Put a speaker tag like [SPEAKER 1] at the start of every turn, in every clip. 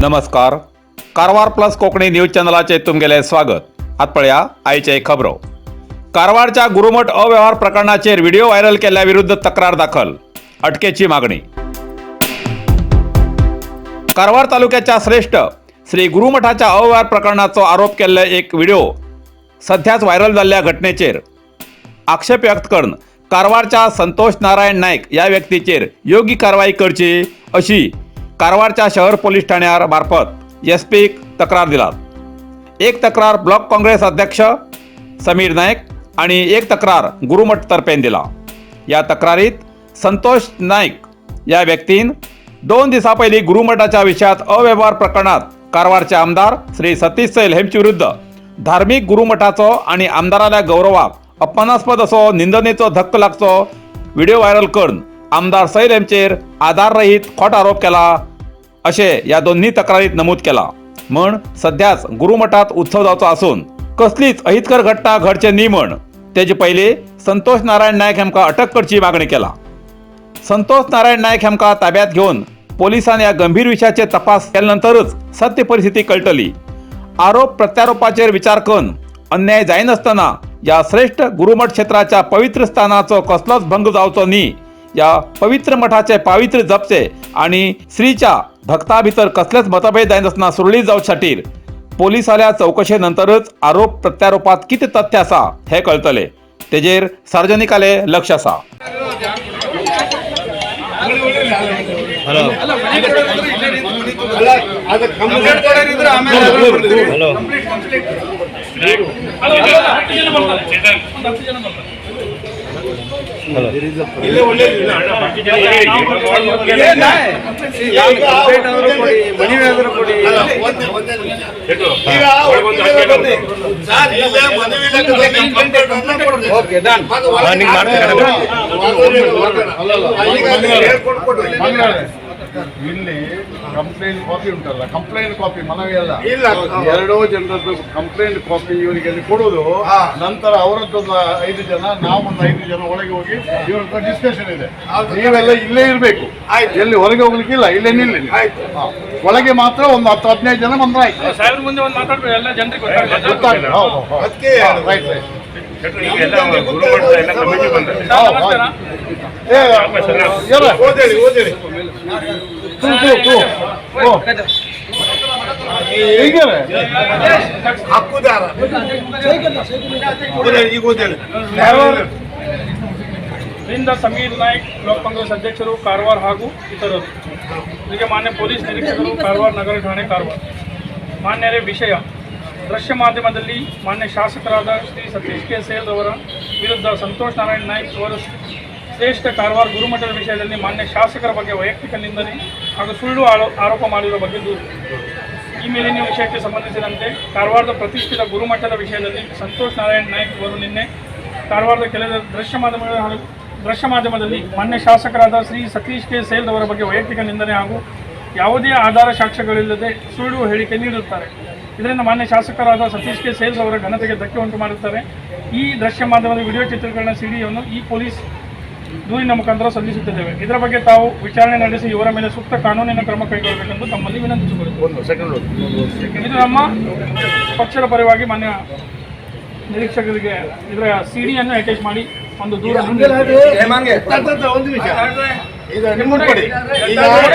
[SPEAKER 1] नमस्कार, Karwar plus Konkani news चॅनलाचेर तुमगेलें स्वागत. आतां पळया आयचे खबरो. कारवारच्या गुरुमठ अव्यवहार प्रकरणाचेर व्हिडिओ व्हायरल केल्ल्या विरुद्ध तक्रार दाखल, अटकेची मागणी. कारवार तालुक्याच्या श्रेष्ठ श्री गुरुमठाच्या अव्यवहार प्रकरणाचो आरोप केल्ले एक व्हिडिओ सध्याच व्हायरल जाल्ल्या घटनेचेर आक्षेप व्यक्त करून कारवारच्या संतोष नारायण नायक या व्यक्तीचेर योग्य कारवाई करची अशी कारवारच्या शहर पोलीस ठाण्यार मार्फत एस पीक तक्रार दिलात. एक तक्रार ब्लॉक काँग्रेस अध्यक्ष समीर नायक आणि एक तक्रार गुरुमठ तर्फेन दिला. या तक्रारीत संतोष नायक या व्यक्तीन 2 दिवसां पयलीं गुरुमठाच्या विशयात अव्यवहार प्रकरणात कारवारचे आमदार श्री सतीश सैल हेंचे विरुद्ध धार्मीक गुरुमठाचो आणि आमदाराल्या गौरवाक अपमानास्पद असो निंदनेचो धक्को लागचो व्हिडिओ व्हायरल करून आमदार सैल हेंचेर आधाररहित खोट आरोप केला अशें ह्या दोन्ही तक्रारीत नमूद केला. म्हण सध्याच गुरुमठात उत्सव जावचो आसून कसलीच अहितकर घटना घडचे न्ही म्हण तेजे पयलीं संतोष नारायण नायक हांकां अटक करची मागणी केला. संतोष नारायण नायक हांकां ताब्यात घेवन पोलिसान ह्या गंभीर विशयाचेर तपास केल्या नंतरच सत्य परिस्थिती कळटली. आरोप प्रत्यारोपाचेर विचार करून अन्याय जायनासतना ह्या श्रेष्ठ गुरुमठ क्षेत्राच्या पवित्र स्थानाचो कसलोच भंग जावचो न्ही, या पवित्र मठाचे पावित्र्य जपचे आणि श्रीच्या भक्ता भितर कसलेच मतभेद जायनासतना सुरळीत जावचे खातीर पोलिसाल्या चवकशे नंतरच आरोप प्रत्यारोपात कितें तथ्य आसा हें कळटलें. तेजेर सार्वजनिकाले लक्ष आसा.
[SPEAKER 2] ಇಲ್ಲಿ ಕಂಪ್ಲೇಂಟ್ ಕಾಪಿ ಉಂಟಲ್ಲ, ಕಂಪ್ಲೇಂಟ್ ಕಾಪಿ ಮನವಿ ಅಲ್ಲ.
[SPEAKER 3] ಇಲ್ಲ.
[SPEAKER 2] ಎರಡೋ ಜನರದ್ದು ಕಂಪ್ಲೇಂಟ್ ಕಾಪಿ ಇವರಿಗೆ ಅಲ್ಲಿ ಕೊಡುವುದು. ನಂತರ ಅವರದ್ದೊಂದು 5 ಜನ, ನಾವೊಂದು 5 ಜನ ಒಳಗೆ ಹೋಗಿ ಇವ್ರ ಹತ್ರ ಡಿಸ್ಕಷನ್ ಇದೆ. ನೀವೆಲ್ಲ ಇಲ್ಲೇ ಇರಬೇಕು.
[SPEAKER 3] ಆಯ್ತು.
[SPEAKER 2] ಎಲ್ಲಿ ಹೊರಗೆ ಹೋಗ್ಲಿಕ್ಕಿಲ್ಲ, ಇಲ್ಲೇ ನಿಲ್ಲಿ ನೀವು.
[SPEAKER 3] ಆಯ್ತು.
[SPEAKER 2] ಒಳಗೆ ಮಾತ್ರ ಒಂದು 10 15 ಜನ ಬಂದ್ರೆ ಆಯ್ತು.
[SPEAKER 4] ಸಾಹೇಬ್ರ ಮುಂದೆ ಒಂದು ಮಾತಾಡ್ಬೇಕು, ಎಲ್ಲ ಜನರಿಗೆ ಗೊತ್ತಾಗ್ತದೆ.
[SPEAKER 2] ಗೊತ್ತಾಗ್ತದೆ. ಹೌದು, ಹೌದು.
[SPEAKER 3] ಅದಕ್ಕೆ
[SPEAKER 2] ರೈಟ್ ರೈಟ್.
[SPEAKER 4] ಸರ್, ನಮಸ್ಕಾರ.
[SPEAKER 2] ಏ, ಎಲ್ಲ.
[SPEAKER 3] ಓದೇಳಿ ಓದೇಳಿ.
[SPEAKER 2] ತೂ, ತೂ, ತೂ. ಓ. ಹೀಗೆ.
[SPEAKER 3] ಹಕ್ಕುದಾರ ಓದೇಳಿ, ಈಗ ಓದೇಳಿ.
[SPEAKER 4] ವೃಂದ ಸಮೀರ್ ನಾಯ್ಕ್, ಬ್ಲಾಕ್ ಕಾಂಗ್ರೆಸ್ ಅಧ್ಯಕ್ಷರು, ಕಾರವಾರ ಹಾಗೂ ಇತರರು. ಹೀಗೆ ಮಾನ್ಯ ಪೊಲೀಸ್ ನಿರೀಕ್ಷಕರು, ಕಾರವಾರ ನಗರ ಠಾಣೆ, ಕಾರವಾರ. ಮಾನ್ಯರೇ, ವಿಷಯ ದೃಶ್ಯ ಮಾಧ್ಯಮದಲ್ಲಿ ಮಾನ್ಯ ಶಾಸಕರಾದ ಶ್ರೀ ಸತೀಶ್ ಕೆ ಸೇಲ್ ಅವರ ವಿರುದ್ಧ ಸಂತೋಷ್ ನಾರಾಯಣ್ ನಾಯ್ಕ್ ಅವರು ಶ್ರೇಷ್ಠ ಕಾರವಾರ ಗುರುಮಠದ ವಿಷಯದಲ್ಲಿ ಮಾನ್ಯ ಶಾಸಕರ ಬಗ್ಗೆ ವೈಯಕ್ತಿಕ ನಿಂದನೆ ಹಾಗೂ ಸುಳ್ಳು ಆರೋಪ ಮಾಡಿರುವ ಬಗ್ಗೆ ದೂರು. ಈ ಮೇಲಿನ ವಿಷಯಕ್ಕೆ ಸಂಬಂಧಿಸಿದಂತೆ ಕಾರವಾರದ ಪ್ರತಿಷ್ಠಿತ ಗುರುಮಠದ ವಿಷಯದಲ್ಲಿ ಸಂತೋಷ್ ನಾರಾಯಣ್ ನಾಯ್ಕ್ ಅವರು ನಿನ್ನೆ ಕಾರವಾರದ ಕೆಲ ದೃಶ್ಯ ಮಾಧ್ಯಮಗಳ ಹಾಗೂ ದೃಶ್ಯ ಮಾಧ್ಯಮದಲ್ಲಿ ಮಾನ್ಯ ಶಾಸಕರಾದ ಶ್ರೀ ಸತೀಶ್ ಕೆ ಸೇಲ್ ಅವರ ಬಗ್ಗೆ ವೈಯಕ್ತಿಕ ನಿಂದನೆ ಹಾಗೂ ಯಾವುದೇ ಆಧಾರ ಸಾಕ್ಷ್ಯಗಳಿಲ್ಲದೆ ಸುಳ್ಳು ಹೇಳಿಕೆ ನೀಡುತ್ತಾರೆ. ಇದರಿಂದ ಮಾನ್ಯ ಶಾಸಕರಾದ ಸತೀಶ್ ಕೆ ಸೇಲ್ ಅವರ ಘನತೆಗೆ ಧಕ್ಕೆ ಉಂಟು ಮಾಡುತ್ತಾರೆ. ಈ ದೃಶ್ಯ ಮಾಧ್ಯಮದ ವಿಡಿಯೋ ಚಿತ್ರೀಕರಣ ಸಿಡಿಯನ್ನು ಈ ಪೊಲೀಸ್ ದೂರಿನ ಮುಖಾಂತರ ಸಲ್ಲಿಸುತ್ತಿದ್ದೇವೆ. ಇದರ ಬಗ್ಗೆ ತಾವು ವಿಚಾರಣೆ ನಡೆಸಿ ಇವರ ಮೇಲೆ ಸೂಕ್ತ ಕಾನೂನಿನ ಕ್ರಮ ಕೈಗೊಳ್ಳಬೇಕೆಂದು ತಮ್ಮಲ್ಲಿ ವಿನಂತಿಸಿಕೊಳ್ಳುತ್ತೇವೆ. ಇದು ನಮ್ಮ ಪಕ್ಷದ ಪರವಾಗಿ ಮಾನ್ಯ ನಿರೀಕ್ಷಕರಿಗೆ ಇದರ ಸಿಡಿಯನ್ನು ಅಟ್ಯಾಚ್ ಮಾಡಿ ಒಂದು ದೂರನ್ನು ನೀಡುತ್ತೇವೆ.
[SPEAKER 3] ಒಂದು ನಿಮಿಷ, ಈಗ ನಿಮ್ಮ ಕೊಡಿ. ಈಗ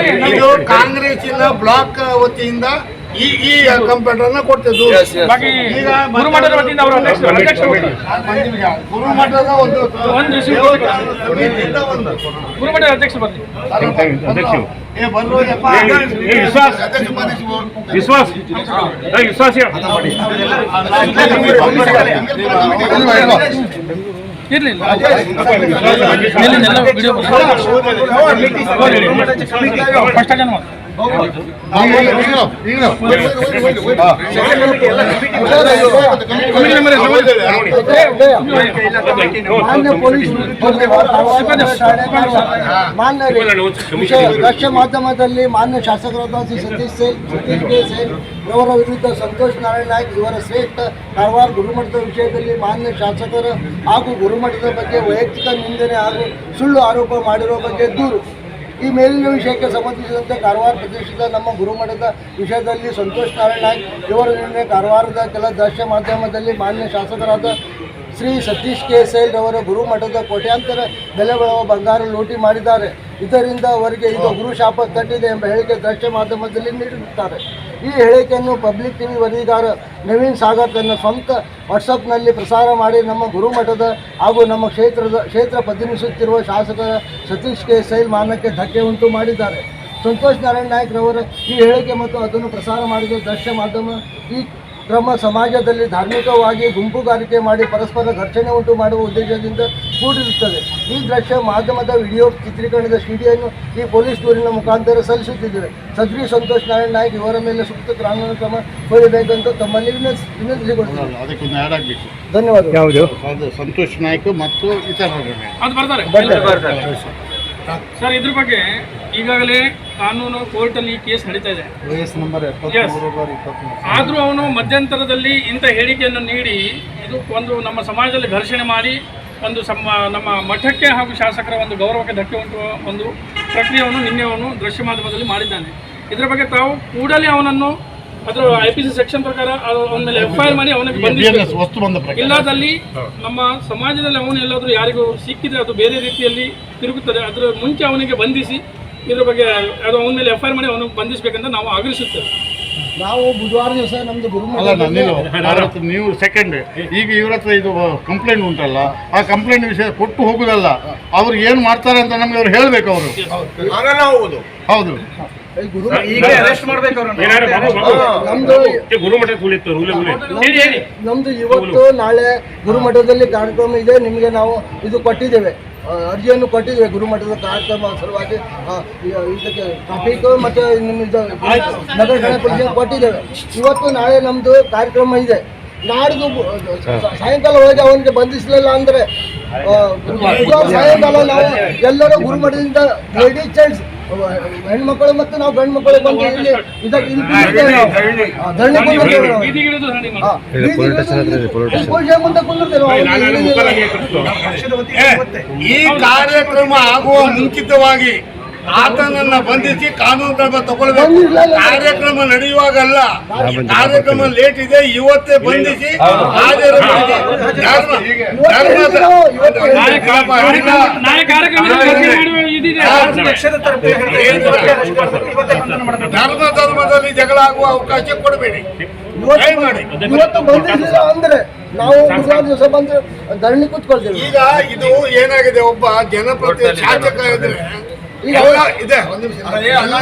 [SPEAKER 3] ಇದು ಕಾಂಗ್ರೆಸ್ಸಿನ ಬ್ಲಾಕ್ ವತಿಯಿಂದ ಈ ಈ ಕಂಪ್ಲೇಂಟ್ ಅನ್ನ ಕೊಡ್ತೇವೆ.
[SPEAKER 4] ಬಾಕಿ
[SPEAKER 3] ಈಗ
[SPEAKER 4] ಗುರುಮಠದ ವತಿಯಿಂದ ಅವರ ಅಧ್ಯಕ್ಷರು ಅಧ್ಯಕ್ಷರು
[SPEAKER 3] ಒಂದು ನಿಮಿಷ, ಗುರುಮಠದ ಒಂದು
[SPEAKER 4] ಒಂದು ರಿಸೀವ್
[SPEAKER 3] ದೇವಸ್ಥಾನದ ಸಮಿತಿಯಿಂದ ಒಂದು
[SPEAKER 4] ಗುರುಮಠದ ಅಧ್ಯಕ್ಷರು ಬರಲಿ.
[SPEAKER 3] ಏ ಬರ್ರೋದಪ್ಪ.
[SPEAKER 5] ವಿಶ್ವಾಸ್.
[SPEAKER 3] ಅಧ್ಯಕ್ಷ ಉಪಾಧ್ಯಕ್ಷ.
[SPEAKER 5] ವಿಶ್ವಾಸ್ ವಿಶ್ವಾಸ.
[SPEAKER 4] ಇರಲಿಲ್ಲ ವಿಡಿಯೋ ಫಸ್ಟ್ ಜನ ಮಾತ್ರ.
[SPEAKER 6] ಮಾನ್ಯ ಪೊಲೀಸ್ ಮಾನ್ಯ ವಿಷಯ ದೃಶ್ಯ ಮಾಧ್ಯಮದಲ್ಲಿ ಮಾನ್ಯ ಶಾಸಕರಾದ Shri Satish sale Satish K sale ರವರ ವಿರುದ್ಧ ಸಂತೋಷ್ ನಾರಾಯಣ್ ನಾಯ್ಕ್ ಇವರ ಶ್ರೇಷ್ಠ ಕಾರವಾರ ಗುರುಮಠದ ವಿಷಯದಲ್ಲಿ ಮಾನ್ಯ ಶಾಸಕರ ಹಾಗೂ ಗುರುಮಠದ ಬಗ್ಗೆ ವೈಯಕ್ತಿಕ ನಿಂದನೆ ಹಾಗೂ ಸುಳ್ಳು ಆರೋಪ ಮಾಡಿರುವ ಬಗ್ಗೆ ದೂರು. ಈ ಮೇಲಿನ ವಿಷಯಕ್ಕೆ ಸಂಬಂಧಿಸಿದಂತೆ ಕಾರವಾರ ಪ್ರದೇಶದ ನಮ್ಮ ಗುರುಮಠದ ವಿಷಯದಲ್ಲಿ ಸಂತೋಷ್ ನಾರಾಯಣ ನಾಯ್ಕ್ ಇವರ ನಿನ್ನೆ ಕಾರವಾರದ ಕೆಲ ದೃಶ್ಯ ಮಾಧ್ಯಮದಲ್ಲಿ ಮಾನ್ಯ ಶಾಸಕರಾದ ಶ್ರೀ ಸತೀಶ್ ಕೆ ಸೈಲ್ ರವರ ಗುರುಮಠದ ಕೋಟ್ಯಾಂತರ ಬೆಲೆ ಬಾಳುವ ಬಂಗಾರ ಲೂಟಿ ಮಾಡಿದ್ದಾರೆ. ಇದರಿಂದ ಅವರಿಗೆ ಈಗ ಗುರು ಶಾಪ ತಟ್ಟಿದೆ ಎಂಬ ಹೇಳಿಕೆ ದೃಶ್ಯ ಮಾಧ್ಯಮದಲ್ಲಿ ನೀಡಿರುತ್ತಾರೆ. ಈ ಹೇಳಿಕೆಯನ್ನು ಪಬ್ಲಿಕ್ ಟಿವಿ ವರದಿಗಾರ ನವೀನ್ ಸಾಗರ್ ತನ್ನ ಸ್ವಂತ ವಾಟ್ಸಪ್ನಲ್ಲಿ ಪ್ರಸಾರ ಮಾಡಿ ನಮ್ಮ ಗುರುಮಠದ ಹಾಗೂ ನಮ್ಮ ಕ್ಷೇತ್ರ ಪ್ರತಿನಿಧಿಸುತ್ತಿರುವ ಶಾಸಕರ ಸತೀಶ್ ಕೆ ಸೈಲ್ ಮಾನಕ್ಕೆ ಧಕ್ಕೆ ಉಂಟು ಮಾಡಿದ್ದಾರೆ. ಸಂತೋಷ್ ನಾರಾಯಣ ನಾಯ್ಕ್ ರವರ ಈ ಹೇಳಿಕೆ ಮತ್ತು ಅದನ್ನು ಪ್ರಸಾರ ಮಾಡಿದ ದೃಶ್ಯ ಮಾಧ್ಯಮ ಈ ಕ್ರಮ ಸಮಾಜದಲ್ಲಿ ಧಾರ್ಮಿಕವಾಗಿ ಗುಂಪುಗಾರಿಕೆ ಮಾಡಿ ಪರಸ್ಪರ ಘರ್ಷಣೆ ಉಂಟು ಮಾಡುವ ಉದ್ದೇಶದಿಂದ ಕೂಡಿರುತ್ತದೆ. ಈ ದೃಶ್ಯ ಮಾಧ್ಯಮದ ವಿಡಿಯೋ ಚಿತ್ರೀಕರಣದ ಸಿಡಿಯನ್ನು ಈ ಪೊಲೀಸ್ ದೂರಿನ ಮುಖಾಂತರ ಸಲ್ಲಿಸುತ್ತಿದ್ದೇವೆ. ಸದ್ರಿ ಸಂತೋಷ್ ನಾರಾಯಣ ನಾಯ್ಕ್ ಇವರ ಮೇಲೆ ಸೂಕ್ತ ಕಾನೂನು ಕ್ರಮ ಕೈಗೊಳ್ಳಬೇಕೆಂದು ತಮ್ಮಲ್ಲಿ ವಿನಂತಿಸಿಕೊಳ್ಳುತ್ತೇವೆ.
[SPEAKER 2] ಅದಕ್ಕೊಂದು ಆ್ಯಡ್ ಆಗಬೇಕು.
[SPEAKER 6] ಧನ್ಯವಾದಗಳು.
[SPEAKER 5] ಯಾವುದು?
[SPEAKER 2] ಅದು ಸಂತೋಷ್ ನಾಯ್ಕ್ ಮತ್ತು ಇತರರ ಮೇಲೆ.
[SPEAKER 4] ಅದು ಬರ್ತಾರೆ ಸರ್. ಇದ್ರ ಬಗ್ಗೆ ಈಗಾಗಲೇ ಕಾನೂನು ಕೋರ್ಟಲ್ಲಿ ಕೇಸ್ ನಡೀತಾ ಇದೆ. Yes. ಆದರೂ ಅವನು ಮಧ್ಯಂತರದಲ್ಲಿ ಇಂಥ ಹೇಳಿಕೆಯನ್ನು ನೀಡಿ, ಇದು ಒಂದು ನಮ್ಮ ಸಮಾಜದಲ್ಲಿ ಘರ್ಷಣೆ ಮಾಡಿ, ಒಂದು ನಮ್ಮ ಮಠಕ್ಕೆ ಹಾಗೂ ಶಾಸಕರ ಒಂದು ಗೌರವಕ್ಕೆ ಧಕ್ಕೆ ಉಂಟು ಒಂದು ಪ್ರಕ್ರಿಯೆಯನ್ನು ನಿನ್ನೆ ಅವನು ದೃಶ್ಯ ಮಾಧ್ಯಮದಲ್ಲಿ ಮಾಡಿದ್ದಾನೆ. ಇದರ ಬಗ್ಗೆ ತಾವು ಕೂಡಲೇ ಅವನನ್ನು ಅದರ ಐಪಿಸಿ ಸೆಕ್ಷನ್ ಪ್ರಕಾರ ಅವನ ಮೇಲೆ ಎಫ್ಐಆರ್ ಮಾಡಿ ಅವನಿಗೆ
[SPEAKER 2] BNS
[SPEAKER 4] ಬಂಧಿಸಬೇಕು.
[SPEAKER 2] ವಸ್ತು ಬಂದ ಪ್ರಕಾರ.
[SPEAKER 4] ಇಲ್ಲದಲ್ಲಿ ನಮ್ಮ ಸಮಾಜದಲ್ಲಿ ಅವನು ಎಲ್ಲಾದರೂ ಯಾರಿಗೂ ಸಿಕ್ಕಿದ್ರೆ ಅದು ಬೇರೆ ರೀತಿಯಲ್ಲಿ ತಿರುಗುತ್ತದೆ. ಅದರ ಮುಂಚೆ ಅವನಿಗೆ ಬಂಧಿಸಿ, ಇದ್ರ ಬಗ್ಗೆ ಅದು ಅವನ ಮೇಲೆ ಎಫ್ಐಆರ್ ಮಾಡಿ ಅವನಿಗೆ ಬಂಧಿಸಬೇಕಂತ ನಾವು ಆಗ್ರಹಿಸುತ್ತೇವೆ.
[SPEAKER 6] ನಾವು ಬುಧವಾರ ದಿವಸ ನಮ್ಮದು
[SPEAKER 2] ಅಲ್ಲ,
[SPEAKER 6] ಗುರುಮಠದಲ್ಲಿ
[SPEAKER 2] ನಿಲ್ಲು. ಅವ್ರ ಹತ್ರ ನೀವು ಸೆಕೆಂಡ್, ಈಗ ಇವ್ರ ಹತ್ರ ಇದು ಕಂಪ್ಲೇಂಟ್ ಉಂಟಲ್ಲ, ಆ ಕಂಪ್ಲೇಂಟ್ ವಿಷಯ ಕೊಟ್ಟು ಹೋಗುದಲ್ಲ, ಅವ್ರು ಏನು ಮಾಡ್ತಾರೆ ಅಂತ ನಮ್ಗೆ ಅವ್ರು ಹೇಳ್ಬೇಕು ಅವರು. ಹೌದು.
[SPEAKER 6] ಈ ಗುರು
[SPEAKER 5] ಏನಾರು ಬಾಬು ಬಾಬು.
[SPEAKER 6] ನಮ್ದು
[SPEAKER 5] ಏ, ಗುರುಮಠ ಕೂಲಿತ್ತು ರೂಲೆ ರೂಲೆ.
[SPEAKER 4] ಹೇಳಿ ಹೇಳಿ.
[SPEAKER 6] ನಮ್ದು ಇವತ್ತು ನಾಳೆ ಗುರುಮಠದಲ್ಲಿ ಕಾರ್ಯಕ್ರಮ ಇದೆ. ನಿಮಗೆ ನಾವು ಇದು ಕೊಟ್ಟಿದ್ದೇವೆ, ಅರ್ಜಿಯನ್ನು ಕೊಟ್ಟಿದ್ದೇವೆ ಗುರುಮಠದ ಕಾರ್ಯಕ್ರಮ ಸಲುವಾಗಿ. ಇದಕ್ಕೆ ಟ್ರಾಫಿಕ್ ಮತ್ತು ನಿಮ್ಮ ಇದು ನಗರ ಠಾಣೆ ಪೊಲೀಸರಿಗೆ ಕೊಟ್ಟಿದ್ದೇವೆ. ಇವತ್ತು ನಾಳೆ ನಮ್ಮದು ಕಾರ್ಯಕ್ರಮ ಇದೆ. ನಾಡ್ದು ಸಾಯಂಕಾಲ ಒಳಗೆ ಅವನಿಗೆ ಬಂಧಿಸಲಿಲ್ಲ ಅಂದರೆ ಬುಧವಾರ ಸಾಯಂಕಾಲ ನಾವು ಎಲ್ಲರೂ ಗುರುಮಠದಿಂದ ಲೇಡೀಸ್, ಜೆಂಟ್ಸ್, ಹೆಣ್ಮಕ್ಕಳು ಮತ್ತು ನಾವು ಗಂಡು ಮಕ್ಕಳು ಬಂದು ಇಲ್ಲಿ ಇದಕ್ಕೆ ಇಲ್ಲಿ ಕುಂದಿರ್ತೇವೆ ನಾವು. ಧರಣಿ ಕುಂದಿರ್ತೇವೆ ನಾವು.
[SPEAKER 4] ಬೀದಿಗಿಳಿದು ಧರಣಿ ಮಾಡಿ.
[SPEAKER 6] ಬೀದಿಗಿಳಿದು ಇಲ್ಲಿ ಪೊಲೀಸ್ ಮುಂದೆ ಕುಂದಿರ್ತೇವೆ ನಾವು.
[SPEAKER 5] ನಾನು ಮುಖಲಾಗಿ ಕಟ್ಟಿದ್ದು.
[SPEAKER 3] ಈ ಕಾರ್ಯಕ್ರಮ ಆಗುವ ಮುಂಚಿತವಾಗಿ ಆತನನ್ನ ಬಂಧಿಸಿ ಕಾನೂನು ಕ್ರಮ ತಗೊಳ್ಬೇಕು.
[SPEAKER 6] ಬಂಧಿಸ್ಲಿಲ್ಲ.
[SPEAKER 3] ಕಾರ್ಯಕ್ರಮ ನಡೆಯುವಾಗಲ್ಲ, ಕಾರ್ಯಕ್ರಮ ಲೇಟ್ ಇದೆ. ಇವತ್ತೇ ಬಂಧಿಸಿ ಹಾಜರುಪಡಿಸಿ. ಧರ್ಮ ಧರ್ಮದ
[SPEAKER 6] ಇವತ್ತು
[SPEAKER 4] ನಾಳೆ ಕಾರ್ಯಕ್ರಮ, ನಾಳೆ ಕಾರ್ಯಕ್ರಮದಲ್ಲಿ ಘರ್ಷಣೆ ಮಾಡುವ ಇದಿದೆ.
[SPEAKER 3] ಧರ್ಮ ಧರ್ಮದಲ್ಲಿ ಜಗಳ ಆಗುವ ಅವಕಾಶ ಕೊಡಬೇಡಿ. ದಯಮಾಡಿ.
[SPEAKER 6] ಇವತ್ತು ಬಂಧಿಸಿಲ್ಲ ಅಂದ್ರೆ ನಾವು ಬುಧವಾರ ದಿವಸ ಬಂದು ಧರಣಿ ಕೂತ್ಕೊಳ್ತೇವೆ.
[SPEAKER 3] ಈಗ ಇದು ಏನಾಗಿದೆ, ಒಬ್ಬ ಜನಪ್ರತಿನಿಧಿ ಶಾಸಕ ಇದ್ರೆ
[SPEAKER 6] ಈಗ
[SPEAKER 3] ಎಲ್ಲ ಇದೆ, ಒಂದ್ ನಿಮಿಷ. ಎಲ್ಲ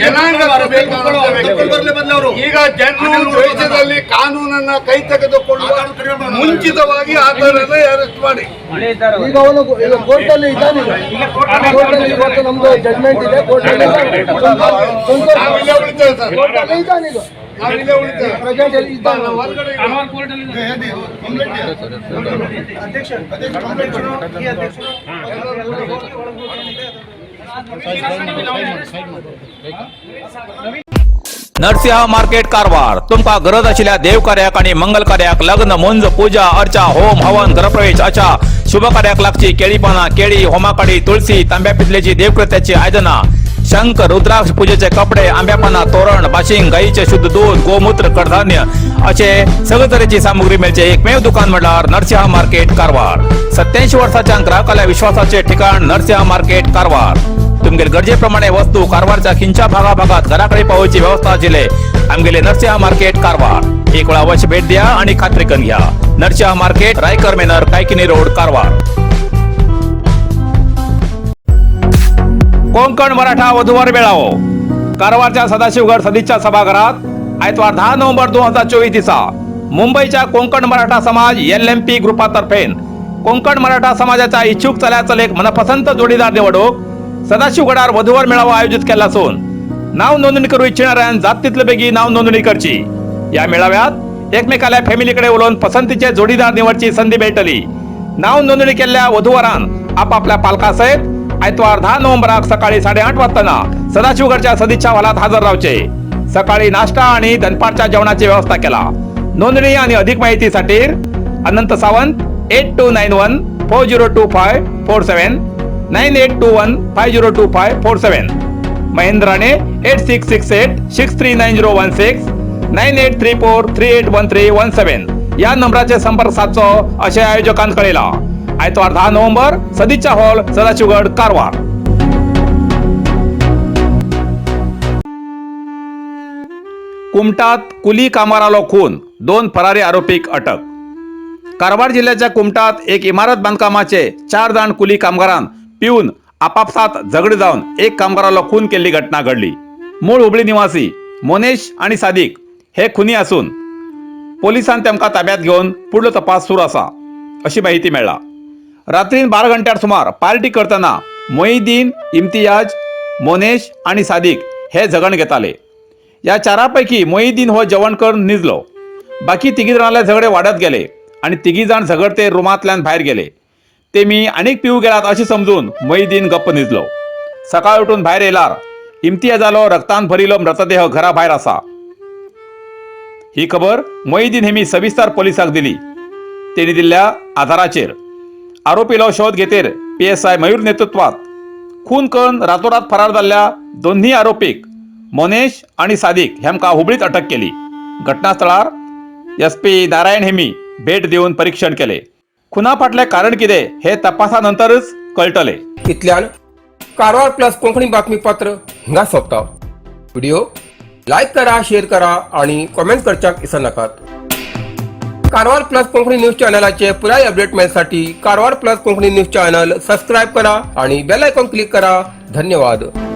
[SPEAKER 3] ಜನಾಂಗ ಬರಬೇಕು. ಈಗ ಜನರು ದೇಶದಲ್ಲಿ ಕಾನೂನನ್ನ ಕೈ ತೆಗೆದುಕೊಳ್ಳುವ ಮುಂಚಿತವಾಗಿ ಆತನನ್ನ ಅರೆಸ್ಟ್ ಮಾಡಿ.
[SPEAKER 6] ಈಗ ಅವನು ಈಗ ಕೋರ್ಟಲ್ಲಿ ಇದ್ದಾನೆ. ಈಗ ಕೋರ್ಟಲ್ಲಿ ಇವತ್ತು ನಮ್ದು ಜಡ್ಜ್ಮೆಂಟ್ ಇದೆ. ಕೋರ್ಟಲ್ಲಿ ಸಂತೋಷ್
[SPEAKER 3] ನಾವಿಲ್ಲೇ ಉಳಿತೇವೆ ಸರ್.
[SPEAKER 6] ಕೋರ್ಟಲ್ಲಿ ಇದ್ದಾನೆ ಈಗ.
[SPEAKER 3] ನಾವಿಲ್ಲೇ ಉಳಿತೇವೆ.
[SPEAKER 6] ಪ್ರೆಸೆಂಟ್ ಅಲ್ಲಿ ಇದ್ದಾನೆ.
[SPEAKER 3] ನಾವು ಹೊರಗಡೆ ಇಲ್ಲ.
[SPEAKER 4] ಕಾರವಾರ ಕೋರ್ಟಲ್ಲಿ ಇದ್ದಾನೆ.
[SPEAKER 1] नरसिंह मार्केट कारवार. तुमकां गरज आशिल्ल्या देव कार्याक आनी मंगल कार्याक, लग्न, मुंज, पूजा अर्चा, होम हवन, गृहप्रवेश अशा शुभ कार्याक लागची केळी पानां, केळी, होमाकाडी, तुळसी, तांब्या पितलेची देवकृत्याची आयदनां, शंख, रुद्राक्ष, पूजेचे कपडे, आंब्या पानां, तोरण, बाशिंग, गाईचे शुद्ध दूध, गोमूत्र, कडधान्य असे सगळे तरेची सामुग्री मेळचे एकमेव दुकान म्हणल्यार नरसिंह मार्केट कारवार. 87 वर्साच्या ग्राहकाल्या विश्वासाचे ठिकाण नरसिंह मार्केट कारवार. तुमगेले गरजेप्रमाणे वस्तू कारवारच्या खिंच्या भागाभागात घराकडे पावोवची व्यवस्था आशिल्ले आमगेले नरसिंह मार्केट कारवार. एक वेळा अवश्य भेट द्या आणि खात्री करून घ्या. नरसिंह मार्केट, रायकर मेनर, कायकिनी रोड, कारवार. कोंकण मराठा वधूवर मेळावो कारवारच्या सदाशिवगड सदिच्छा सभागृहात आयतवार 10 नोव्हेंबर 2024 दिसा मुंबईच्या कोंकण मराठा समाज एलएमपी ग्रुपातर्फे कोंकण मराठा समाजाच्या इच्छुक चल्या चलेक मनपसंत जोडीदार निवडूक सदाशिवगडार वधूवर मेळावा आयोजित केला असून नाव नोंदणी करू इच्छिणाऱ्यान जात तितले बेगी नाव नोंदणी करची. या मेळाव्यात एकमेकाल्या फॅमिलीकडे उलोवन पसंतीचे जोडीदार निवडची संधी मेळटली. नाव नोंदणी केल्ल्या वधूवरान आपापल्या पालकासयत आयतवार 10 नोव्हेंबराक सकाळी 8:30 वाजताना सदाशिवगडच्या सदिच्छा हॉलात हजर रावचे. सकाळी नाश्ता आणि दनपारच्या जेवणाची व्यवस्था केला. नोंदणी आणि अधिक माहितीसाठी अनंत सावंत, 8291402547. 9821502547, Mahendra Rane 8668639016, 9834381317 या नंबराचेर संपर्क सादचो अशें आयोजकान कळयलां. आयतवार 10 नोव्हेंबर, सदिच्छा हॉल, सदाशिवगड, कारवार. कुमटात कुली कामगारालो खून, दोन फरारी आरोपीक अटक. कारवार जिल्ह्याच्या कुमटात एक इमारत बांदकामाचे चार जाण कुली कामगारान पिवन आपापसात झगडी जावन एक कामगारालो खून केल्ली घटना घडली. मूळ हुबळी निवासी मोनेश आणि सादिक हे खुनी असून पोलिसान तेमकां ताब्यात घेवन फुडलो तपास सुरू आसा अशी माहिती मेळ्ळा. रात्रीन 12 घंट्यार सुमार पार्टी करतना मोहिद्दीन, इम्तियाज, मोनेश आणि सादिक हे झगण घेताले. या चारापैकी मोहिद्दीन हो जेवण करून निजलो. बाकी तिगी जाणांले झगडे वाडत गेले आणि तिगी जाण झगडते रुमांतल्यान भायर गेले. ते मी आनीक पिवू गेलात अशें समजून मोहिद्दीन गप्प निजलो. सकाळ उठून भायर येयल्यार इम्तियाजालो रक्तान भरिल्लो मृतदेह घरा भायर आसा. ही खबर मोहिद्दीन हेमी सविस्तर पोलिसाक दिली. तेणी दिल्ल्या आधाराचेर आरोपीलो शोध घेतेर पीएसआय मयूर नेतृत्वात खून करून रातोरात फरार जाल्ल्या दोन्ही आरोपीक मोनेश आणि सादिक हेमकां हुबळीत अटक केली. घटनास्थळार एसपी नारायण हेमी भेट दिवन परीक्षण केले. खुना फाटलें कारण कितें हे तपासा नंतरच कळटले.
[SPEAKER 7] इतल्यान कारवार प्लस कोंकणी बातमीपत्र हिंगा सोंपता. व्हिडिओ लायक करा, शेअर करा आणि कॉमेंट करच्याक विसरनाकात. कारवार प्लस कोंकणी न्यूज चॅनलाचे पुराय update मेळसाठी Karwar plus Konkani news channel subscribe करा आणि बेल आयकॉन क्लिक करा. धन्यवाद.